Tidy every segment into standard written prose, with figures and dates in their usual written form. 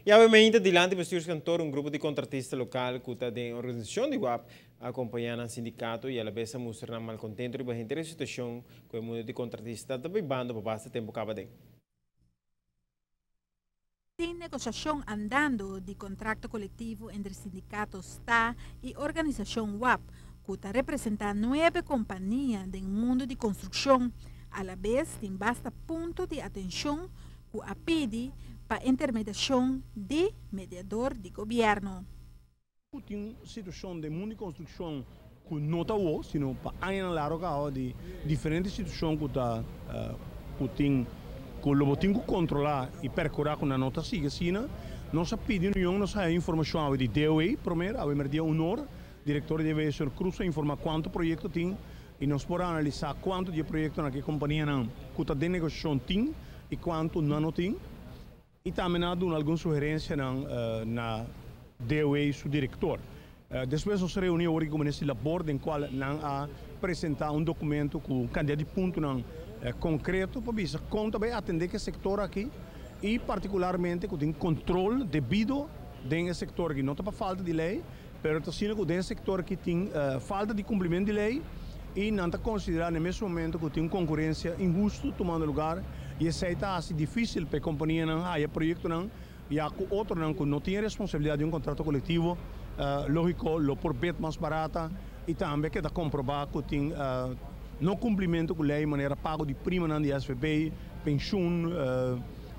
Y obviamente, dilanti bestuurskantoor, un grupo di contratista local cu ta den organisacion di WAP a acompaña nan sindicato y a la vez a mustra nan malcontento riba e situacion cu e mundo di contratista ta bibando pa basta tempo caba den. Tin negociacion andando di contrato colectivo entre sindicato STA y organisacion WAP, cu ta representa nuebe compania den mundo di construccion. A la vez, tin basta punto di atencion cu a pidi pa intermediacion di mediador di gobierno. Tin un situacion di mundo di construccion cu no ta awo, sino pa aña largo di diferente situacion cu ta cu tin cu lo tin cu controla y percura cu no ta sigui asina. Nos a pidi reunion, nos a informacion di DOE, prome, a merdia honor, director di DOE, señor Cruz, informa cuanto proyecto tin y nos por analisa cuanto di proyecto na e compania cu ta den negociacion tin y cuanto no tin. Y tambe a duna algun sugerencia na DOE su director. Despues nos a reuni cu e minister di Labor, den cual nan a presenta un documento cu cantidad di punto concreto pa bisa con tambe atende cu e sector aki y particularmente cu tin control debido den e sector aki. No ta pa falta di ley, pero ta asina cu den e sector aki tin falta di cumplimento di ley y nan ta considera na mesun momento cu tin concurencia inhusto tumando luga y esey ta asina dificil pa e compania nan haya proyecto nan ya cu otro nan cu no tin responsabilidad di un contrato colectivo, logico, lo por bid mas barata y tambe cu ta comproba cu tin no cumplimento cu ley, manera pago di prima nan di SVB, pensioen,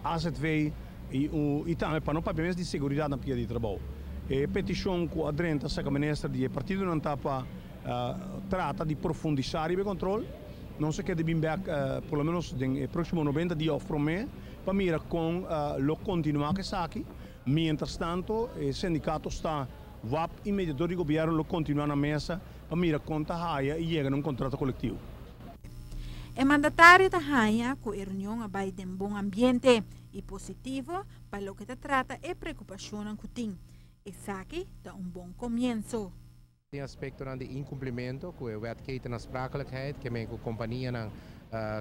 AZV y tambe pa no papia di seguridad na pia di trabou. E peticion cu a drenta serca minister di partido nan ta pa trata di profundisa e control. Nos kier bin back por lo menos den proximo 90 dia of prome pa mira con lo continua cu esaki. Mientras tanto, e sindicato sta WAP y mediador di gobierno lo continua na mesa pa mira con ta haya y yega na un contrato colectivo. E mandatario ta haya cu e reunion a bay den bon ambiente y positivo pa loke ta trata e preocupacion cu tin. Esaki ta un bon comienso. Tin aspecto di incumplimento cu e wet ketenaansprakelijkheid, kiermen cu compania nan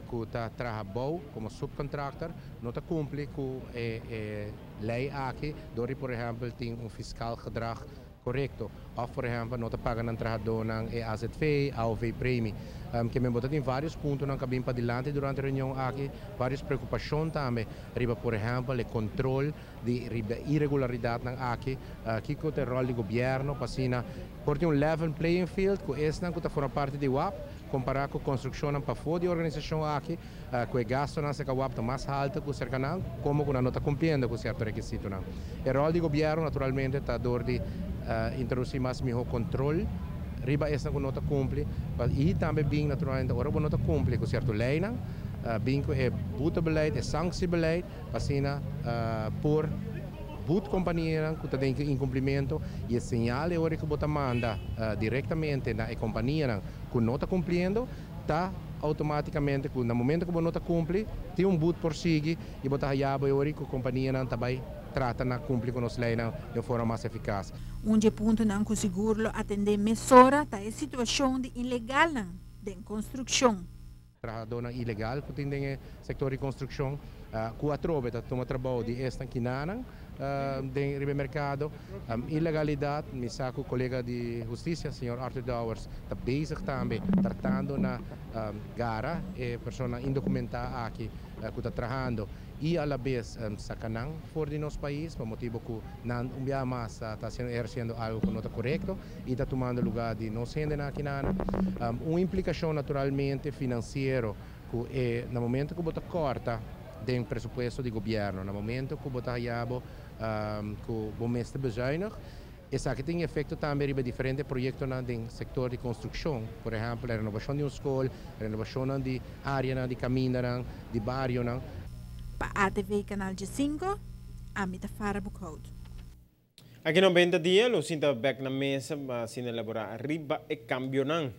cu ta traha como subcontractor, no ta cumpli cu e ley aki, door por ehempel tin un fiscaal gedrag correcto. Of por ehempel no ta paga nan trahado nan e AZV, AOV premie. Kiermen bo tin varios punto nan cu a bin padilanti durante e reunion aki, varios preocupacion tambe, riba por ehempel e control di riba irregularidad nan aki, kico ta e rol di gobierno, pa asina por tin un level playing field cu esnan cu ta forma parti di WAP, compara cu construccion pafo di organisacion aki, cu e gasto nan serca WAP ta mas halto cu serca nan, como cu no ta cumpliendo cu cierto requisito nan. E rol di gobierno naturalmente ta door di introduci mas miho control riba esnan cu no ta cumpli y tambe bin naturalmente ora no ta cumpli cu cierto ley nan, bin cu e boetebeleid, e sanctiebeleid, asina por boet compania cu ta den incumplimento y e señal ora cu bo ta manda directamente na e compania cu no ta cumpliendo, ta automaticamente cu na momento cu no ta cumpli, tin un boet por sigui y bo ta haya ora cu compania nan tambe trata na cumpli cu nos ley di forma mas eficaz. Un di punto nan cu sigur lo atende mesora ta e situacion di ilegal nan den construccion. Trahado ilegal cu tin den sector di construccion, cu atrobe ta tuma trabou di esnan kinanan den riba mercado, ilegalidad, mi sa cu colega di husticia, señor Arthur Dowers, ta bezig tambe tratando na gara e persona indocumenta aki cu ta trahando y a la vez saca nan for di nos pais pa motibo cu nan un biaha mas ta eherciendo algo cu no ta corecto y ta tumando luga di nos hende aki nan. Un implicacion naturalmente financiero cu na momento cu bo ta corta den presupuesto di gobierno, na momento cu bo ta haya bo cu bo mester bezuinig, esaki tin efecto tambe riba diferente proyecto den sector di construccion, por ehempel, renobacion di un scol, renobacion di area di caminda, di bario. Pa ATV Canal G5, Amita Farah Boekhout. Aki 90 dia, lo sinta back na mesa, pa asina elabora riba e cambio nan.